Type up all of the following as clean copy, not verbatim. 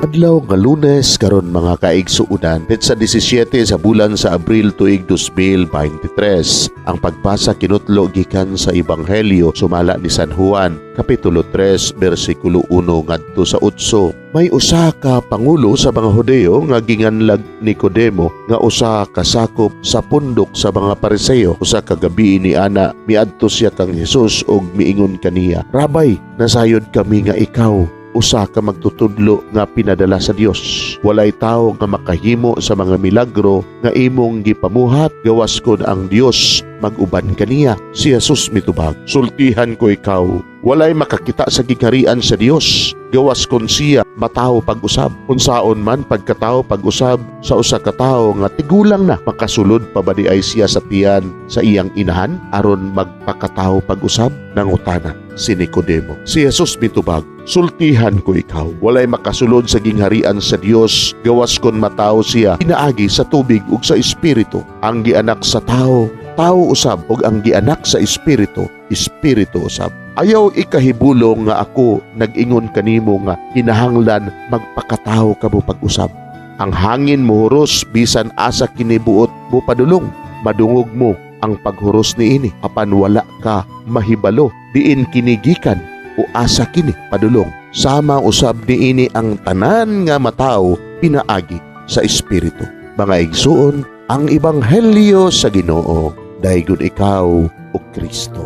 Adlaw nga Lunes karon, mga kaigsuonan, petsa 17 sa bulan sa Abril, tuig 2023. Ang pagbasa kinutlo gikan sa Ebanghelyo sumala ni San Juan, kapitulo 3, bersikulo 1 ngadto sa 8. May usa ka pangulo sa mga Hudeo nga ginganlag Nicodemo, nga usa ka sakop sa pundok sa mga Pariseo. Usa ka gabi ni ana, miadto siya kang Hesus ug miingon kaniya, "Rabbi, nasayod kami nga ikaw usa ka magtutudlo nga pinadala sa Dios. Walay tawo nga makahimo sa mga milagro nga imong gipamuhat gawas kon ang Dios mag-uban kaniya." Si Jesus mitubag, "Sultihan ko ikaw, walay makakita sa gingharian sa Dios gawas kon siya matawo pag-usab. Unsaon man pagkatawo pag-usab sa usa ka tawo nga tigulang na? Makasulod pa ba diay siya sa tiyan sa iyang inahan aron magpakatawo pag-usab?" Nangutana si Nicodemo. Si Jesus mitubag, "Sultihan ko ikaw, walay makasulod sa gingharian sa Dios gawas kon matawo siya pinaagi sa tubig ug sa Espiritu. Ang gianak sa tao, tao usab, ug ang gianak sa Espiritu, espiritu usab. Ayaw ikahibulong nga ako nag-ingon kanimo nga kinahanglan magpakatawo kamo pag-usab. Ang hangin mohuros bisan asa kini buot mopadulong. Madungog mo ang paghuros niini, apan wala ka mahibalo diin kini gikan o asa kini padulong. Sama usab niini ang tanan nga matawo pinaagi sa Espiritu." Mga igsuon, ang ebanghelyo sa Ginoo. Daygon ikaw, o Kristo.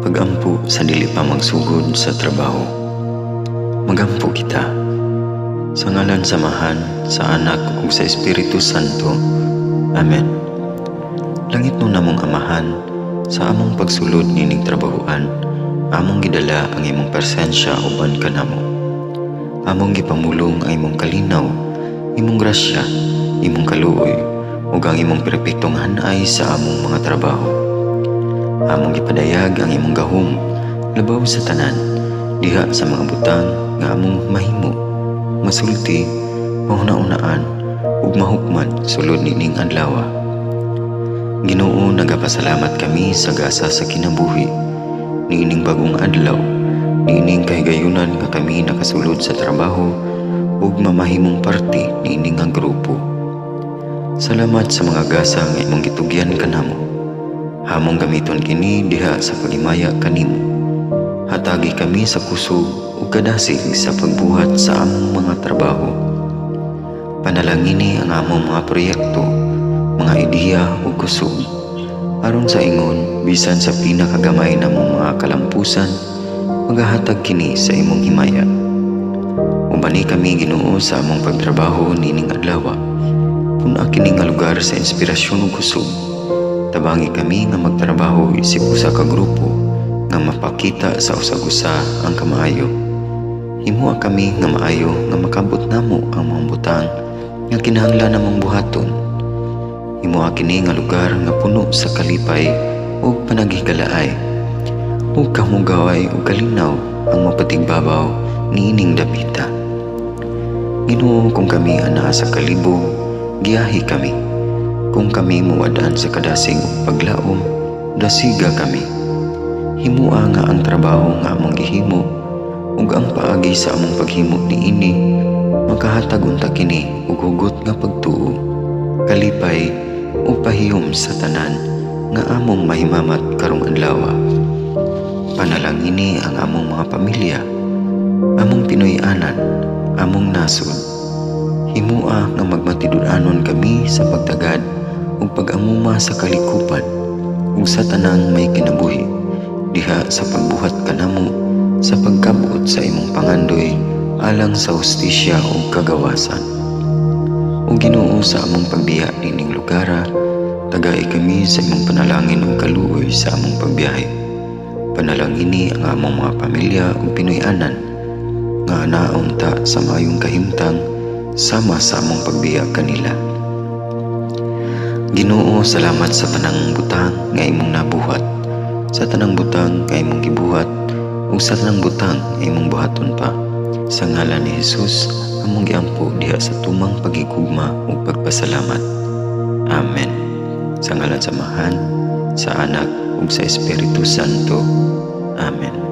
Pagampo sa dili pa magsugod sa trabaho. Magampo kita. Sa ngalan sa Amahan, sa Anak ug sa Espiritu Santo. Amen. Langitnon namong Amahan, sa among pagsulod nining trabahoan, among gidala ang imong presensya uban kanamo. Among gipamulong ang imong kalinaw, imong grasya, imong kaluoy, ug ang imong perpektong hanay sa among mga trabaho. Among gipadayag ang imong gahom labaw sa tanan diha sa mga butang nga among mahimo, masulti, mahuna-unaan ug mahukman sulod nining adlaw. Ginoo, nagapasalamat kami sa gasa sa kinabuhi niining bagong adlaw, niining kahigayunan nga kami nakasulod sa trabaho ug mamahimong parte niini nga grupo. Salamat sa mga gasa nga imong gitugyan kanamo. Among gamiton kini diha sa paghimaya kanimo. Hatagi kami sa kusog ug kadasig sa pagbuhat sa among mga trabaho. Panalangini ang among mga proyekto, mga ideya ug kusog. Aron sa ingon, bisan sa pinakagamay namong mga kalampusan, magahatag kini sa imong himaya. Ubani kami, Ginoo, sa among pagtrabaho nining adlaw. Pun-a kini nga lugar sa inspirasyon ug kusog. Tabangi kami nga magtrabaho isip usa ka grupo nga mapakita sa usag-usa ang kamaayo. Himoa kami nga maayo nga makabot namo ang mga butang nga kinahanglan namong buhaton. Himoa kini nga lugar nga puno sa kalipay ug panaghigalaay. Ug kahugaway ug kalinaw ang mapatigbabaw niining dapita. Ginoo, kung kami anaa sa kalibog, giyahi kami. Kung kami muwad-an sa kadasig ug paglaom, dasiga kami. Himoa nga ang trabaho nga among gihimo ug ang paagi sa among paghimo niini makahatag unta kini og hugot nga pagtuo, kalipay ug pahiyom sa tanan nga among mahimamat karong adlaw. Panalangini ang among mga pamilya, among Pinoy-anan, among nasod. Himoa nga magmatinud-anon kami sa pagtagad ug pag-amuma sa kalikupan ug sa tanang may kinabuhi diha sa pagbuhat kanamo sa pagkabot sa imong pangandoy alang sa hustisya ug kagawasan. O Ginoo, sa among pagbiya nining lugara, tagai kami sa imong panalangin ug kaluoy sa among pagbiyahe. Panalangini ang among mga pamilya ug Pinoy-anan nga naunta sa maayong kahimtang sama sa among pagbiya kanila. Ginoo, salamat sa tanang butang nga imong nabuhat, sa tanang butang nga imong gibuhat, ug sa tanang butang nga imong buhaton pa. Sa ngalan ni Jesus, among giampo diha sa tumang paghigugma ug pagpasalamat. Amen. Sa ngalan sa Amahan, sa Anak, ug sa Espiritu Santo. Amen.